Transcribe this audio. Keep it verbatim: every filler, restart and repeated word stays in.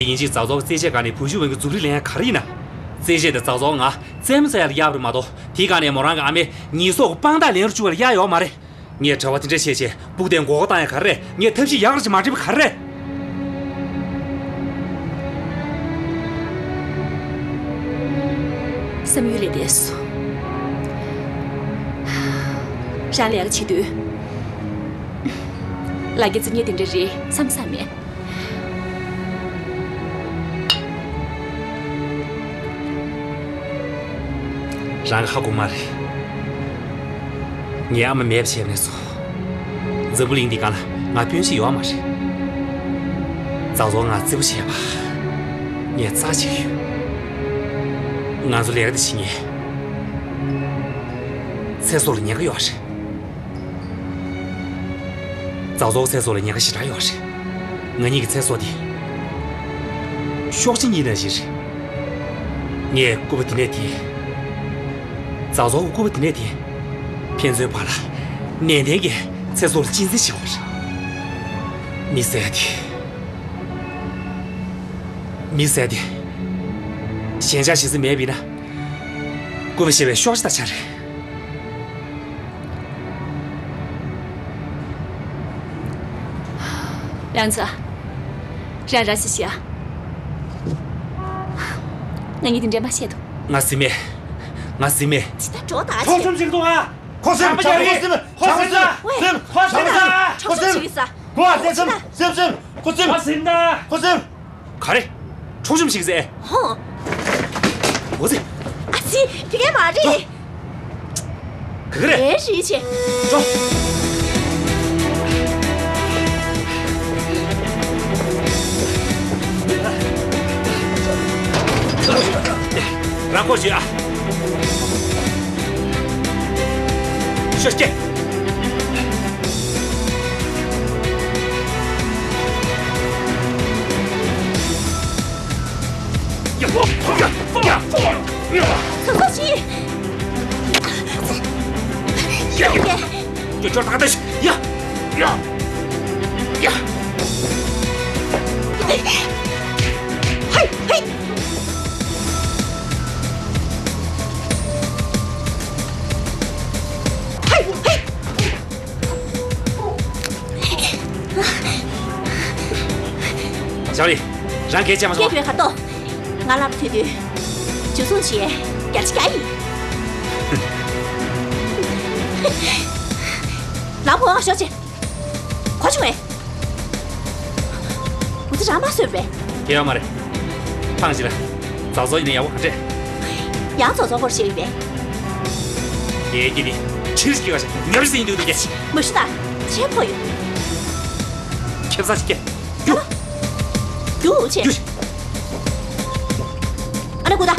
ཡིན་གཅིག་ཙའོ་ཙའོ་གི་རྩེད་ཆས་སྒང་ནས་བུ་ཤུ་ཝེན་གྱི་མཛུབ་རིས་ལེན་ཡ་ག་རེ་ཡིན་ན། རྩེད་ཆས་དེ་ཙའོ་ཙའོ་ང་རྩེད་མོ་རྩེ་ཡ་ལ་གཡར་བ་རེད་མ་གཏོགས། དེའི་སྒང་ནས་མོ་རང་གི་ཨ་མས་ངེད་ཚོ་གི་དཔང་རྟགས་ལེན་རུ་བཅུག་པ་ལ་གཡར་ཡོད་མ་རེད། ངས་གྲྭ་པ་དེ་འདྲ་བྱས་བྱས་སྦུག་དེ་མགོ་སྐོར་བཏང་ཡ་ག་རེ་རེད། ངས་ཐབས་ཤེས་ཡག་ར་ཅིག་མ་བསྒྲིགས་པ་ག་རེ་རེད། བསམ་ཡུལ་ལས་འདས་སོང་། རང་ལས་ཀ་བྱེད་དུས། ལ་རྒྱ་རྩེད་མཁན་དེ་འདྲ་རེད་བསམ་བསམ་མེད། རང་ཧ་གོ་མ་རེད། ངའི་ཨ་མ་མེད་པ་བྱས་ནས་སོང་། འཛམ་བུ་གླིང་འདི་སྒང་ལ་ང་དཔོན་ཞིག་ཡོད་མ་རེད། ཙའོ་ཙའོ་ང་བརྩི་བ་བྱས་པ། ངས་རྩ་ཆེ་གི་ཡོད། ང་ཚོ་ལས་ཀ་འདི་བྱེད་མཁན། ཚེ་སྲོག་ལ་ཉེན་ཁ་ཡོད་རེད། ཙའོ་ཙའོ་ཚེ་སྲོག་ལ་ཉེན་ཁ་ཞེ་དྲག་ཡོད་རེད། ང་གཉིས་ཀྱི་ཚེ་སྲོག་འདི་ཤོག་ཅིག་གཉིས་ནང་བཞིན་རེད། ངས་སྐུད་པ་འདི་ནས་འཐེན། ཙའོ་ཙའོ་གིས་སྐུད་པ་འདི་ནས་འཐེན། ཕན་ཚུན་བར་ལ་ནན་ཏན་གྱིས་ཚེ་སྲོག་ལ་གཅེས་འཛིན་བྱེད་དགོས་རེད། མི་ཟེར་ཡ་དེ། མི་ཟེར་ཡ་དེ། ཞེན་ཆགས་ཞེ་ས་མེད་པ་ཡིན་ན། སྐུད་པ་ཞེས་པའི་ཤོག་ཅིག་དང་ཆ་རེད། རང་ཚ། རང་རང་སི་སི་ཨ། ང་གཉིས་དེ་འདྲ་མ་བཤད་དོ། ང་སི་མེད། ང་སི་མེད། ཇི་ལྟར་འགྲོ་ད་ཁྲོ་ཆེ། ཆུམ་ཞིག་འདུག་ཨ། ཁོ་སེམས་ཁྲོ་ཆུམ་ཞིག་སེམས་ཁོ་སེམས་སེམས་ཁོ་སེམས་ཁྲོ་ཆུམ་ཞིག་ཡོད་ས། ཁོ་སེམས་སེམས་སེམས་སེམས་ཁོ་སེམས་ཁོ་སེམས་ཁོ་སེམས། ག་རེ། ཁྲོ་ཆུམ་ཞིག་ཟེར། ཧོ། འོ་ཙི། ཨ་ཙི། དེ་གས་མ་རེད། ག་ག་རེད། ཨེ་རེད་ཆེ། འགྲོ། རང་སྐོར་བྱོས་ཨ། ཤོག་ཅིག་ཡ། ཡ། ཡ། ཡ། ཚོ་ཚོ་ཞིག་ཡ། ཡ། ཡ། ཡ། ཡ། ཡ། ཡ། ཡ། ཡ། ཧེ། ཧེ། ཧེ། ཧེ། ཞའོ་ལི། རང་སྐད་ཆ་མ་གསུང་། སྐད་ཡོད་ག་ཏོ། ང་ལབ་ཐུབ་དུས། འཇུ་བཟུང་བྱས་རྒྱལ་ཆེ་རྒྱ་ཡིན། ལམ་འོག་ཤོག་ཅེ། གོ་བྱུང་ངས། འུ་ཚོ་རང་མ་བཟོས་པས། དེ་ཡོད་མ་རེད། ཐང་ཞིག་ལ། ཙའོ་ཙའོ་ཡིན་ན་ཡག་པོ་ག་འདྲས། ཡང་ཙའོ་ཙའོ་སྐོར་བཤད་ཡོད་པས། ཡའི་ཀྱི་ནི་ཕྱིར་སྐྱེ་བ་ཞིག་ཉར་ཟིན་འདུག་འདུག་གས། མ་ཤི་ད། ཆེན་པོ་ཡོད། ཁེབས་ས་ཞིག་སྐྱེ། རྒྱུ། རྒྱུ་འུ་ཆེ། རྒྱུ་ཞིག་ཨ་ན་ཀུ་ད།